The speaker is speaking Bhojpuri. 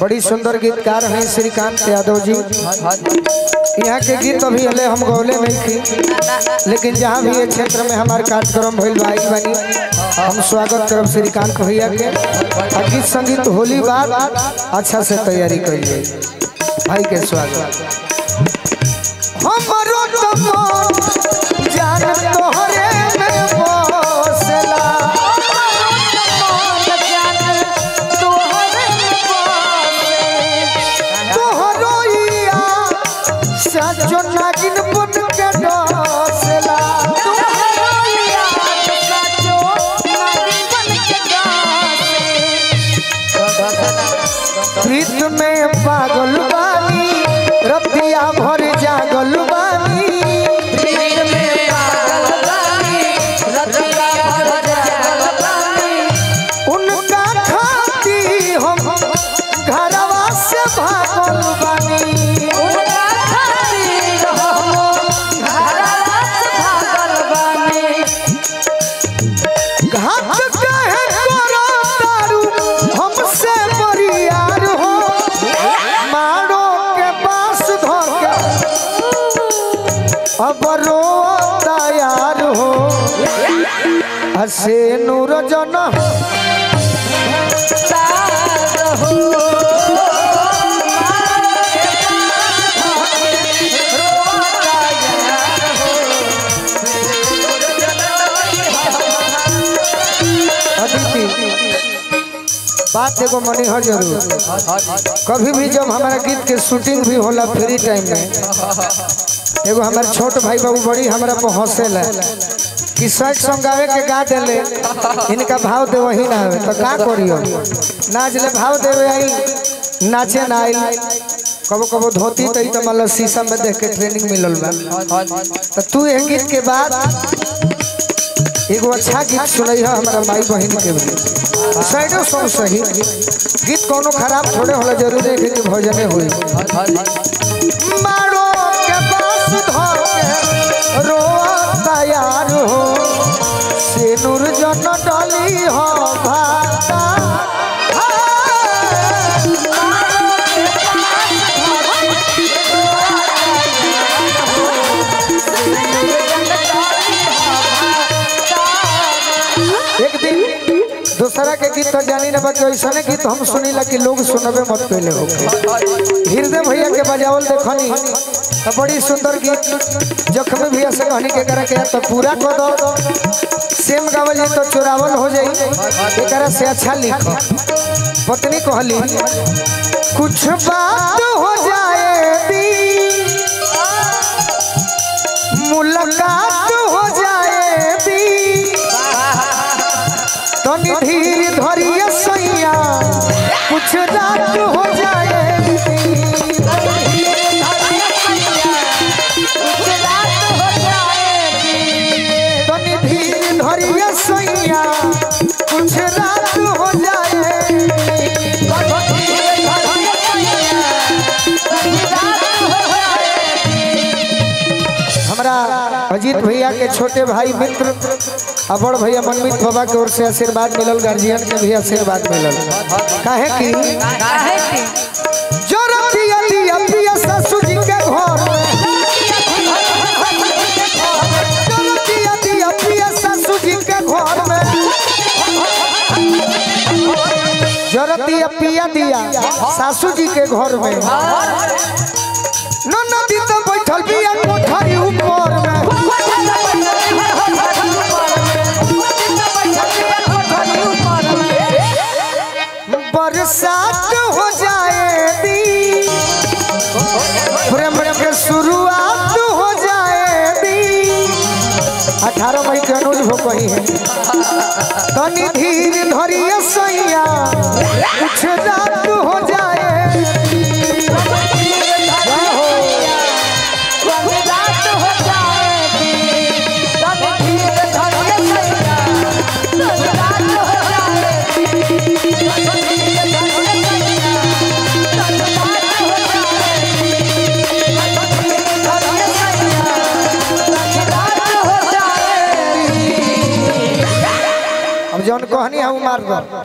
बड़ी सुंदर गीतकार हैं श्रीकांत यादव जी। यहाँ के गीत अभी हले हम गौले नहीं थी, लेकिन जहाँ भी ये क्षेत्र में हमारे कार्यक्रम भइल भाई बनी हम स्वागत करब श्रीकांत भैया के। गीत संगीत होली बात अच्छा से तैयारी करिए, भाई के स्वागत। प्रीत में पागल बानी रतिया भर जागल बानी, प्रीत में पागल बानी रतिया भर जागल बानी, उनका खाती हम घरवा से भागल बानी, उनका खाती हम घरवा से भागल बानी। घात काहे करो तारू हमसे बरियार हो, मारो के पास धोके अब रो तैयार हो, हसे नूर जन हो। बात एगो मनी हो जरूर, कभी भी जब हमारा गीत के शूटिंग भी होला फ्री टाइम में, एगो हमारे छोट भाई बाबू बड़ी हमारा पर हंसेला कि सैड सॉन्ग गावे के गा देले, इनका भाव दे वही ना आवे तो का करियो, नाच ले भाव देवे आई नाचे ना आई। कबो कबो धोती तई तो मतलब शीशा में देख के ट्रेनिंग मिलल बा। तो तू एक गीत के बाद एगो अच्छा गीत सुनई है हमारा माई बहन के भी, साइडो सॉन्ग सही गीत कोनो खराब थोड़े होला, जरूरी है कि भजने होई। मारो के पास धोके रो तैयार हो, सिनुर जन डली हो भाता, एक दिन दूसरा के गीत तो जानी ना बाकी ऐसा गीत हम सुनीला कि लोग सुनबे मत कैले हो। हृदय भैया के बजावल देखनी तो बड़ी सुंदर गीत जख्मी भैया से कहनी के करा के तो पूरा कर दो, सेम गावल जी तो चुरावल हो जाई, एकरा से अच्छा लिखो। पत्नी कहली कुछ बात हो जाए मुलाकात हो जाए तनी धीर धरिए सैया कुछ रात हो जाए, तनी धीर धरिए सैया कुछ रात हो जाए। हमारा अजीत भैया के छोटे भाई मित्र अबड़ भैया मनमीत बाबा के ओर से आशीर्वाद मिलल, गार्जियन के भी आशीर्वाद मिलल। काहे कि जो रतिया दिया पिया सासू जी के घर में, जो रतिया दिया पिया सासू जी के घर में, जो रतिया पिया दिया सासू जी के घर में, ननदी तो बैठल बिया कोठरी ऊपर में, बरसात हो जाए प्रेम के शुरुआत हो जाए। 18 मई के अनुज हो कही है तनी धीर धरिए सैया कुछ रात हो जाए। अब जौन कहनी है मार दो।